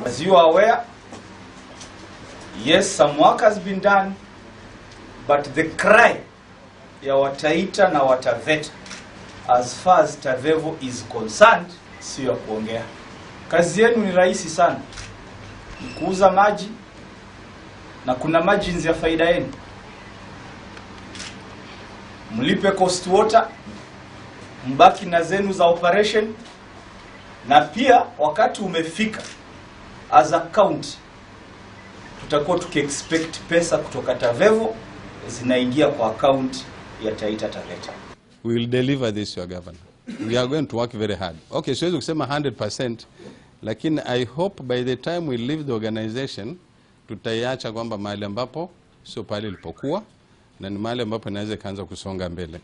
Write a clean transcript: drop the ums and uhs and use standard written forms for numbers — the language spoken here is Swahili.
As you are aware, yes, some work has been done, but the cry ya Wataita na Wataveta as far as Tavevo is concerned sio ya kuongea. Kazi yenu ni rahisi sana, ni kuuza maji na kuna margins ya faida yenu. Mlipe cost water, mbaki na zenu za operation, na pia wakati umefika as a county tutakuwa tukiexpect pesa kutoka Tavevo zinaingia kwa account ya Taita Taveta. We will deliver this, your governor. We are going to work very hard. Okay, siwezi kusema 100%, lakini I hope by the time we leave the organization tutaiacha kwamba mahali ambapo sio pale ilipokuwa na ni mahali ambapo inaweza ikaanza kusonga mbele.